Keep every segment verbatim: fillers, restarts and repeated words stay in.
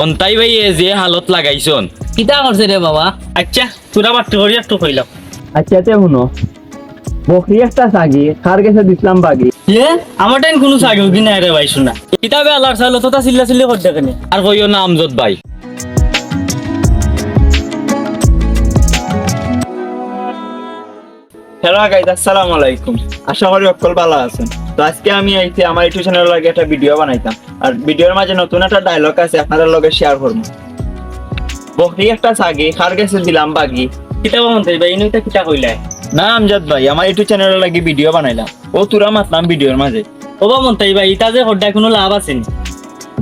মন্তাই ভাইয়ে যে হালত লাগাইছইন। কিতা করছে রে বাবা? আচ্ছা, তোরা বাট্টি করি একটু কইলাম। আচ্ছা, তে হুনো, বকরি একটা ছাগি, কার গেছে দিছলাম বাগি। এ, আমার টাইম কুনু ছাগি উগি নাই রে ভাই, শুনা। কিতাবে আল্লাহর চাইল, তোতা চিল্লা চিল্লি কর দেখে নি। আর কইও না আমজদ ভাই। হ্যালো গাইস, আসসালামু আলাইকুম। আশা করি সকল ভালা আছইন। তো আজকে আমি আইছি আমার ইউটিউব চ্যানেল লাগি একটা ভিডিও বানাইতাম। আর ভিডিওর মাঝে নতুন একটা ডায়লগ আছে, আপনারার লগে শেয়ার করমু। বকরি একটা ছাগি, কার গেছে দিলাম বাগি। কিতা বা মন্তাই ভাই, ইনো ইতা কিতা কইলায়? না আমজাদ ভাই, আমার ইউটিউব চ্যানেল লাগি ভিডিও বানাইলাম, অউ তোরা মাতলাম ভিডিওর মাঝে। ও বা মন্তাই ভাই, ইতা যে কররায় কুনু লাভ আছে নি?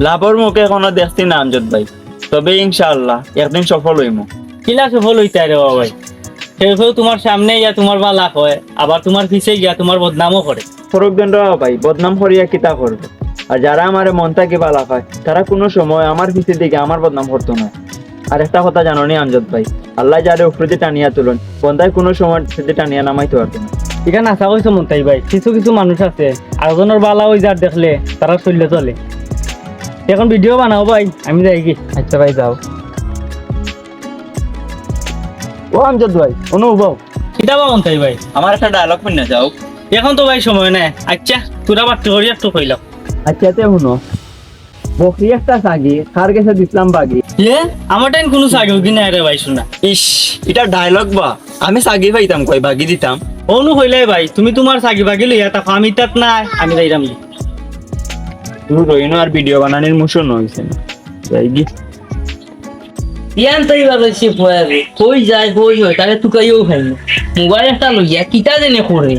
লাভর মুখ এখনো দেখছি না আমজাদ ভাই, তবে ইনশাআল্লাহ একদিন সফল অইমু। কিলা সফল অইতায় রে বাবা ভাই? কেউ কেউ তুমার সামনে আইয়া তুমার ভালা কয়, আবার তুমার পিছে গিয়া তুমার বদনামও করে। করউক দেন রে বাবা ভাই, বদনাম করিয়া কিতা করবো? আর যারা আমারে মন থাকি ভালা পায়, তারা কুনু সময় আমার পিছে থাকি আমার বদনাম করতো নায়। আর একটা কথা জানো নি আমজাদ ভাই, আল্লায় যারে উপরেদি টানিয়া তুলইন, বন্দায় কুনু সময় নিচেদি টানিয়া নামাইতো পারতো নায়। ইখান হাছা কইছো মন্তাই ভাই, কিছু কিছু মানুষ আছে, আরকজনর ভালা অই যার দেখলে তারার শইল্ল চলে। অখন ভিডিও বানাও ভাই, আমি যাইগি। আচ্ছা ভাই, যাও। ও আমজাদ ভাই, অনো উবাও। কিতা বা মন্তাই ভাই? আমার একটা ডায়লগ হুনিয়া যাও। অখন তো ভাই সময় নাই। আচ্ছা, তোরা বাট্টি করি একটু কইলাম। আচ্ছা, তে হুনো, বকরি একটা ছাগি, কার গেছে দিছলাম বাগি। এ, আমার টাইম কুনু ছাগি উগি নাই রে ভাই, শুনা। ইস, ইটা ডায়লগ বা? আমি ছাগি পাইতাম কই, বাগি দিতাম। অনো কইলায় ভাই, তুমি তুমার ছাগি বাগি লইয়া থাকো, আমি ইতাত নাই, আমি যাইরাম। দূর অইনো, আর ভিডিও বানানির মুশন অইছে না। যাইগি। ইয়ান তো ইবার অইছে পয়া রে। কই যায়, কই অয়, তারে তুকাইয়াও খাই না। মোবাইল একটা লইয়া কিতা জানি করে।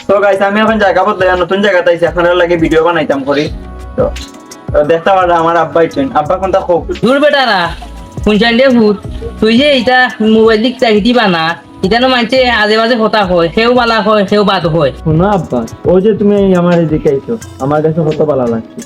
তো গাইস, আমি অখন জাগা বদলাইয়া নতুন জাগাত আইছি, আপনারার লাগি ভিডিও বানাইতাম করি। তো, তো দেখতা পাররা আমার আব্বা আইছইন। আব্বা কুনতা কউক। দূর বেটা না, কুন চাইন্ডে ভূত। তুই যে ইতা মোবাইল দিক চাইতি বানা, ইতানো মানষে আজে বাজে কথা কয়, কেউ ভালা কয়, কেউ বাদ কয়। হুনো আব্বা, অউ যে তুমি আইয়া আমারে জিকাইছো, আমার গেছে কত ভালা লাগছে।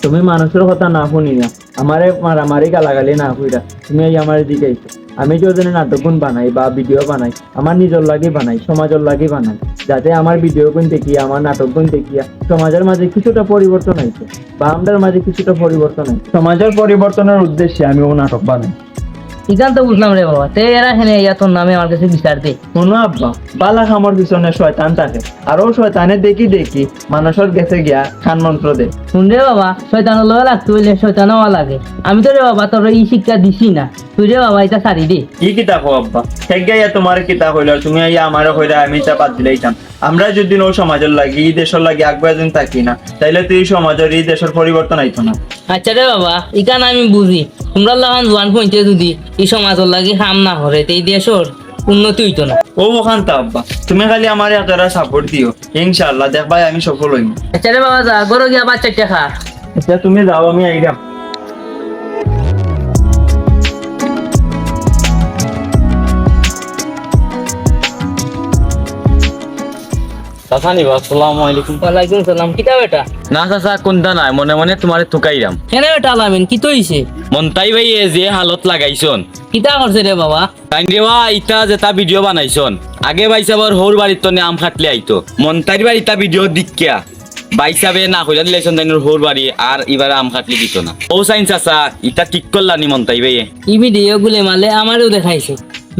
তুমি মানুষর কথা না হুনিয়া, আমারে মারামারি গালাগালি না কইরা, তুমি আইয়া আমারে জিকাইছো। আমি যে অউ যে নাটকগুন বানাই বা ভিডিও বানাই, আমার নিজর লাগি বানাই, সমাজর লাগি বানাই, যাতে আমার ভিডিওগুন দেখিয়া, আমার নাটকগুন দেখিয়া সমাজর মাঝে কিছুটা পরিবর্তন আইতো বা আমরার মাঝে কিছুটা পরিবর্তন আইতো। সমাজর পরিবর্তনর উদ্দেশ্যে আমি অউ নাটক বানাই। ইখান তো বুঝলাম রে বাবা, তে এরা কেনে আইয়া তোর নামে আমার গেছে বিচার দেয়। হুনো আব্বা, ভালা কামর পিছনে শয়তান থাকে, আর অউ শয়তানে দেখি দেখি মানুষর গেছে গিয়া কান মন্ত্র দেয়। হুন রে বাবা, শয়তানর লগে লাগতে অইলে শয়তান অওয়া লাগে। আমি তো রে বাবা তোরে ই শিক্ষা দিছি না, তুই রে বাবা ইতা ছাড়ি দে। ই কিতা কও আব্বা? হেগে আইয়া তুমারে কিতা কইলো, আর তুমি আইয়া আমারে কইরায় আমি ইতা বাদ দিলাইতাম। আমরা যুদি অউ সমাজর লাগি, ই দেশর লাগি আগুয়াইয়া যুদি থাকি না, তাইলে তো ই সমাজর, ই দেশর পরিবর্তন আইতো না। আচ্ছা রে বাবা, ইখান আমি বুঝি। তুমরার লাখান জোয়ান ফুয়াইন্তে যুদি ই সমাজর লাগি কাম না করে, তে ই দেশর উন্নতি অইতো না। অউ অখানতা আব্বা, তুমি খালি আমারে এতটা সাপোর্ট দিও, ইনশাআল্লাহ দেখবায় আমি সফল অইমু। আচ্ছা রে বাবা, যা, ঘরো গিয়া ভাত চাইট্টা খা। আচ্ছা, তুমি যাও, আমি আইরাম। চাচা নি বা, আসসালামু আলাইকুম। ওয়ালাইকুম সালাম। কিতা বেটা? না চাচা, কুন্তা নায়, মনে মনে তুমারে তুকাইরাম। কেনে বেটা আলামিন, কিতা অইছে? মন্তাই ভাইয়ে যে হালত লাগাইছইন। কিতা করছে রে বাবা? তাইন রে বা, ইতা যেতা ভিডিও বানাইছইন, আগে ভাইসাবর হউর বাড়ির তনে আম কাটলে আইতো। মন্তাইর বাড়ির ইতা ভিডিও দেখিয়া ভাইসাবে না কইরা দিলাইছইন তাইনর হউর বাড়ি, আর ইবারে আম কাটলে দিতো না। অউ চাইন চাচা, ইতা ঠিক করলা নি মন্তাই ভাইয়ে? ই ভিডিও গুলে মালে আমারেও দেখাইছে।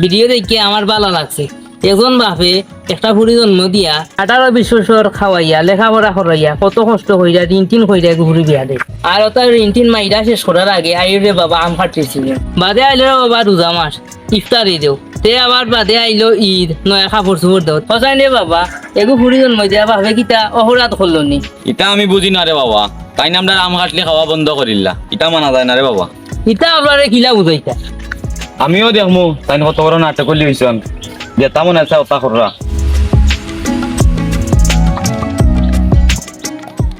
ভিডিও দেখিয়া আমার ভালা লাগছে। একজন বাপে একটা ফুড়ি জন্ম দিয়া, আঠারো বিশ বছর খাওয়াইয়া, লেখাপড়া করাইয়া, কত কষ্ট কইরা, ঋণ টিন কইরা এগু ফুড়ি বিয়া দেয়। আর অতা ঋণ টিন মাইরা শেষ করার আগে আইলো রে বাবা আম কাটতে সিজন। বাদে আইলো রে বাবা রোজা মাস, ইফতারি দেও। তে আবার বাদে আইলো ঈদ, নয়া কাপড় চোপড় দেও। অউ চাইন রে বাবা, এগু ফুড়ি জন্ম দিয়া বাপে কিতা অপরাধ করলো নি? ইতা আমি বুঝি না রে বাবা, তাইন আমরার আম কাটলে খাওয়া বন্ধ করিলা, ইতা মানা যায় না রে বাবা। ইতা আমরারে কিলা বুঝাইতা? আমিও দেখমু, তাইন কত বড় নাটক করলি অইছইন। যেতা মনে চায় অতা কররা।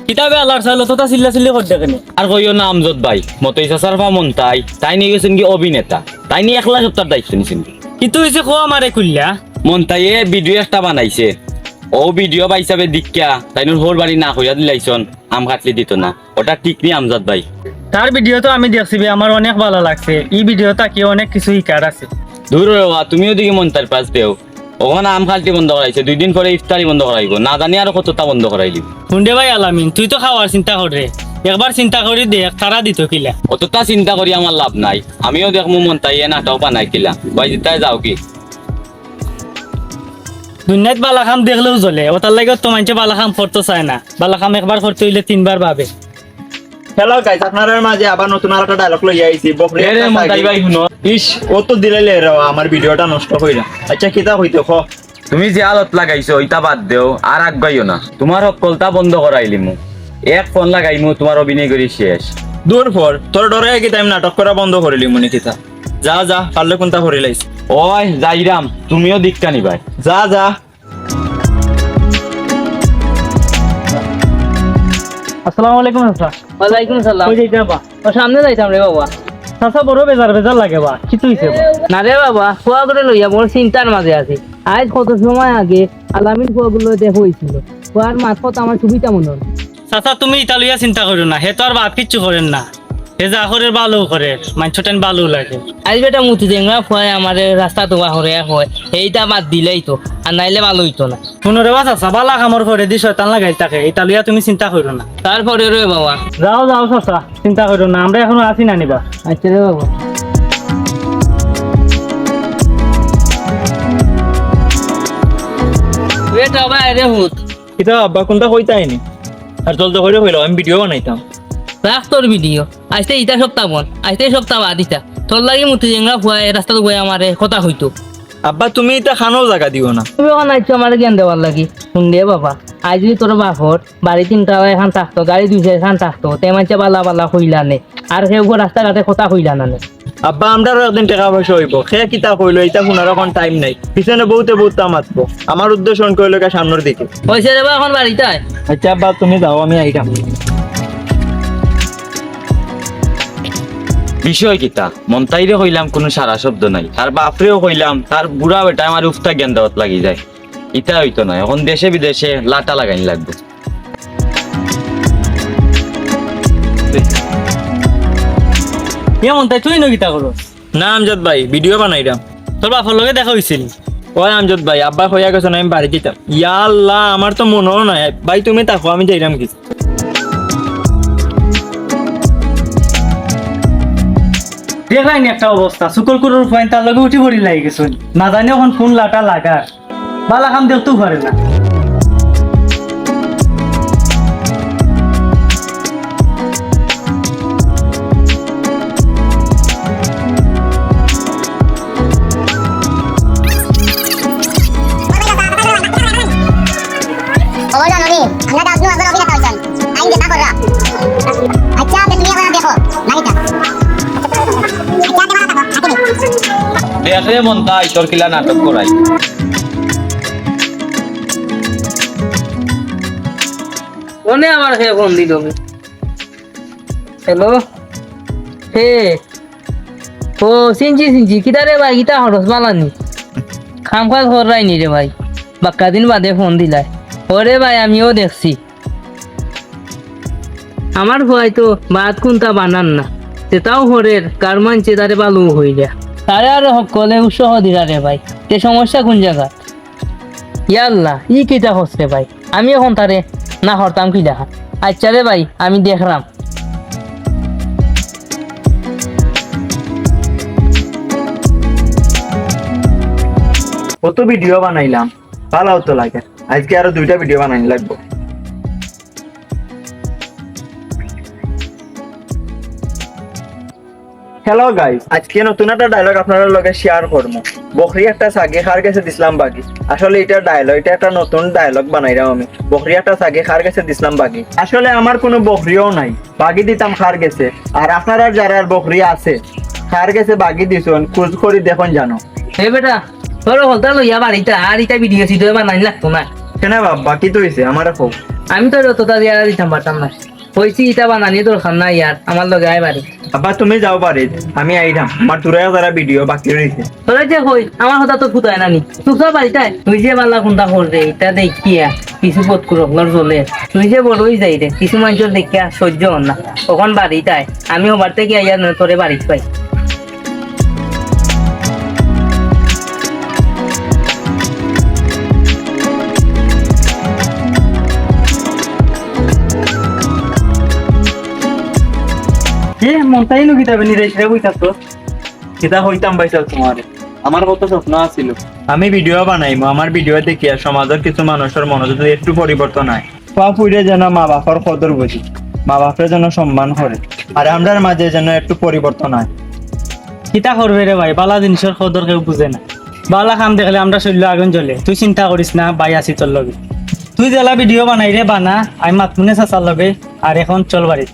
কিতাবে আল্লাহর চাইল, তোতা চিল্লা চিল্লি করতে কেনে? আর কইও না আমজদ ভাই, মতই চাচার ফা মন্তাই, তাইন অইগেছইন গি অভিনেতা। তাইন একলা সবতার দায়িত্ব নিছইন গি। কিতা অইছে কও আমারে খুলিয়া। মন্তাইয়ে ভিডিও একটা বানাইছে। অউ ভিডিও ভাইসাবে দেখিয়া, তাইনর হউর বাড়ি না কইরা দিলাইছইন। আম কাটলে দিতো না। অটা ঠিক নি আমজাদ ভাই? তার ভিডিও তো আমি দেখছি বে, আমার অনেক ভালা লাগছে। ই ভিডিও থাকি অনেক কিছু শিখার আছে। দূর রে বা, তুমিও দেখি মন্তাইর পাশ দেও। অখন আম কাটলে বন্ধ করাইছে, দুই দিন পরে ইফতারি বন্ধ করাইবো। না জানি আরো কততা বন্ধ করাইলিবো। হুন রে ভাই আলামিন, তুই তো খাওয়ার চিন্তা কররে। একবার চিন্তা করি দেখ, তারা দিত কিলা। অতটা চিন্তা করি আমার লাভ নাই, আমিও দেখমু মন্তাইয়ে নাটক বানাইছিলাম। ভাই, জিতায় যাও কি? দুনিয়াত বালা কাম দেখলেও জ্বলে, ওটার লাগি তো মানষে বালা কাম করতো চায় না। বালা কাম একবার করতে অইলে তিনবার ভাবে। হ্যালো গাইস, আপনারার মাঝে আবার নতুন আরেকটা ডায়লগ লইয়া আইছি। বকরি এ রে একটা মন্তাই ছাগি ভাই, হুনো। ইস, ও তো দিলাইলে রে, আমার ভিডিওটা নষ্ট কইরা। আচ্ছা, কিতা কইতে ক? তুমি যে আলত লাগাইছো, ইতা বাদ দেও, আর আগাইও না। তুমার হক্কলতা বন্ধ করাইলিমু। এক ফোন লাগাইমু, তুমার অভিনয় করি শেষ। দূর ফর, তোর ডরে কি তাই নাটক করা বন্ধ করিলিমু নি কিতা? যা, যা, পারলে কুনতা করিলাইস। ওই, যাইরাম, তুমিও দিক্কা নিবাই। যা, যা। আসসালামু আলাইকুম চাচা। ওয়ালাইকুম সালাম। কই যাইতা বা? ও সামনে যাইতাম রে বাবা। চাচা, বড় বেজার বেজার লাগে বা, কিতা অইছে বা? না রে বাবা, ফুয়াগুরে লইয়া বড় চিন্তার মাঝে আছি। আইজ কত সময় আগে আলামিন ফুয়াগুর লগে দেখা অইছিল। ফুয়ার মাত কথা আমার সুবিধা মনে অয়। চাচা, তুমি ইতা লইয়া চিন্তা করিও না, হে তো আর বাপ কিচ্ছু করের না। হে যা করের ভালো করের, মানষর টাইন ভালো লাগে। আইজ বেটা মুতি দেংরা ফুয়ায় আমারে রাস্তাত উবা করিয়া কয়, এইটা বাদ দিলেই তো, আর নাইলে ভালো অইতো না। হুনো রে বা চাচা, বালা কামর পরেদি শয়তান লাগাইল থাকে, ইতা লইয়া তুমি চিন্তা করিও না। তারপরে রে বাবা। যাও, যাও চাচা, চিন্তা করিও না, আমরা এখনো আছি না নি বা। আচ্ছা রে বাবা। বেটা ভাই রে হুত। কিতা আব্বা, কুনতা কইতায় নি? আর জলদি করি কইলাও, আমি ভিডিও বানাইতাম। রাখ তোর ভিডিও। আইজতে ইতা সপ্তাহ বন, আইজতে সপ্তাহ বাদ ইতা। তোর লাগি মুতি জেংরা ফুয়ায় রাস্তাত উবাই আমারে কথা কইতো। আব্বা, তুমি ইতা খানোর জাগা দিও না। তুমি অখন আইছো আমারে জ্ঞান দেওয়ার লাগি। হুন রে বাবা, আইজ যুদি তোর বাপর বাড়ি তিনতলা এখান থাকতো, গাড়ি দুই চাইরখান থাকতো, তে মানষে বালা বালা কইলা নে। আর কেউ রাস্তাঘাটে কথা কইলা না নে। আব্বা, আমরারও একদিন টেকা পয়সা অইবো। কে কিতা কইলো, ইতা হুনার অখন টাইম নাই। পিছনে বউতে বউতা মাতবো। আমার উদ্দেশ্য অখন কইলো গিয়া সামনর দিকে। অইছে রে বা, অখন বাড়িত আয়। আচ্ছা আব্বা, তুমি যাও, আমি আইরাম। বিষয় কিতা? মন্তাইরে কইলাম, কুনু সারা শব্দ নাই। তার বাপরেও কইলাম, তার বুড়া বেটায় আমার উফতা জ্ঞান দেওয়াত লাগি যায়। ইতা অইতো নায়, অখন দেশে বিদেশে লাটা লাগাইন লাগবো। এ মন্তাই, তুই ইনো কিতা করস? না আমজাদ ভাই, ভিডিও বানাইরাম। তোর বাপর লগে দেখা অইছিল? ওই আমজাদ ভাই, আব্বা কইয়া গেছইন আমি বাড়ি দিতাম। ইয়া আল্লাহ, আমার তো মনেও নাই। ভাই, তুমি থাকো, আমি যাইরাম কি। দেখলায়নি একটা অবস্থা, শুকর কুকুরর ফুয়াইন তার লগে উঠি পড়ি লাগি গেছইন। না জানি অখন কুন লাটা লাগার। বালা কাম দেখতেও পারে না। ও জানো নি, আমরা দাস নু আবার অফিস করতাম। আইন দেখা কররা। আচ্ছা, আপনি তুমি আবার দেখো, লাইটা। আচ্ছা, আপনি মারা থাকো, হাতে নেই। দেখে মন্তাই, তোর কিলা নাটক করাই। ফোনে আবার হে ফোন দিল। হ্যালো? হে। ও, চিনছি, চিনছি। কিতা রে ভাই, কিতা খরচ বালানি? কাম কাজ কররায়নি রে ভাই। বাক্কা দিন বাদে ফোন দিলায়। ওরে ভাই, আমিও দেখছি। আমার ফুয়ায় তো ভাত কুন্তা বানার না। যেতাও করের, গাঁওর মানষে তারে ভালো কইরা। তারে আরো হক্কলে উৎসাহ দিরা রে ভাই। তে সমস্যা কুন জাগাত? ইয়াল্লা, ই কিতা কস রে ভাই? আমি অখন তারে না করতাম কিলা? আচ্ছা রে ভাই, আমি দেখরাম। কত ভিডিও বানাইলাম, ভালাও তো লাগে। আইজকে আরো দুইটা ভিডিও বানাইন লাগবো। হ্যালো গাইস, আইজকে নতুন একটা ডায়লগ আপনারার লগে শেয়ার করমু। বকরি একটা ছাগি, কার গেছে দিছলাম বাগি। আসলে ইটা ডায়লগ, ইটা একটা নতুন ডায়লগ বানাইরাম আমি। বকরি একটা ছাগি, কার গেছে দিছলাম বাগি। আসলে আমার কুনু বকরিও নাই, বাগি দিতাম কার গেছে। আর আপনারার যারার বকরি আছে, কার গেছে বাগি দিছইন, খুঁজ করি দেখইন জানো। এ বেটা, তোর হকলতা লইয়া বাড়িত আয়, আর ইতা ভিডিও সিডিও বানানি লাগতো না। কেনে বা, বাকি তো অইছে, আমারে কও। আমি তো যতটা দিয়া দিতাম পারতাম না। কইছি ইতা বানানি দরকার নাই আর, আমার লগে আয় বাড়িত। আব্বা, তুমি যাও বাড়িত, আমি আইরাম। আমার থুড়া যারা ভিডিও বাকি রইছে। তোরে যে কই, আমার কথা তো ফুটায় না নি। চুপচাপ বাড়িত আয়। তুই যে বালা কুন্তা কর রে, ইতা দেখিয়া কিছু বদকুর অকলর জ্বলে। তুই যে বড় অই যাই রে, কিছু মানষর দেখিয়া সহ্য অর না। অখন বাড়িত আয়, আমি হবার থাকি আইয়া না তোরে বাড়িত পাই। এ, মনটাই নু কিতাবে নিরাশ রে বইতাছ। কিতা কইতাম ভাইসাব তুমারে, আমার কত স্বপ্ন আছিল। আমি ভিডিও বানাইমু, আমার ভিডিও দেখিয়া সমাজর কিছু মানুষর মনো যদি একটু পরিবর্তন অয়, পুয়া পুড়িয়ে যেন মা বাপর কদর বুঝে, মা বাপরে যেন সম্মান করে, আর আমরার মাঝে যেন একটু পরিবর্তন অয়। কিতা করবে রে ভাই, বালা জিনিসর কদর কেউ বুঝে না। বালা কাম দেখলে আমরার শরীলো আগুন জ্বলে। তুই চিন্তা করিস না, ভাই আছি তোর লগে। তুই যেলা ভিডিও বানাইরে বানা, আমি মাতমুনে চাচার লগে। আর এখন চল বাড়িত।